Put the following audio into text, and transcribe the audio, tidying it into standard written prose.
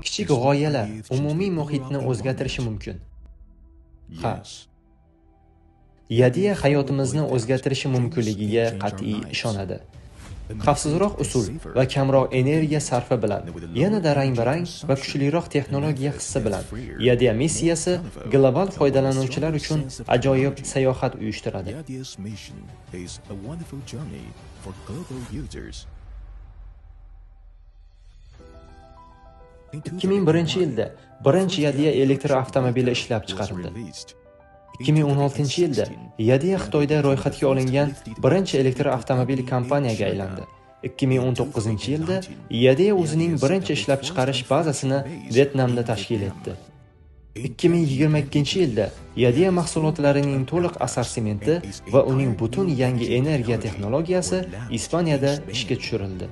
Kichik g'oyalar umumiy muhitni o'zgartirishi mumkin. Ha. Yadea hayotimizni o'zgartirishi mumkinligiga qat'iy ishonadi. Xavfsizroq usul va kamroq energiya sarfi bilan, yanada rang-barang va kuchliroq texnologiya hissi bilan Yadea missiyasi global foydalanuvchilar uchun ajoyib sayohat uyushtiradi. 2001-yilda birinchi Yadea elektr avtomobili ishlab chiqarildi. 2016-yilda Yadea Xitoyda ro'yxatga olingan birinchi elektr avtomobil kompaniyaga aylandi. 2019-yilda Yadea o'zining birinchi ishlab chiqarish bazasini Vyetnamda tashkil etdi. 2022-yilda Yadea mahsulotlarining to'liq assortimenti va uning butun yangi energiya texnologiyasi Ispaniyada ishga tushirildi.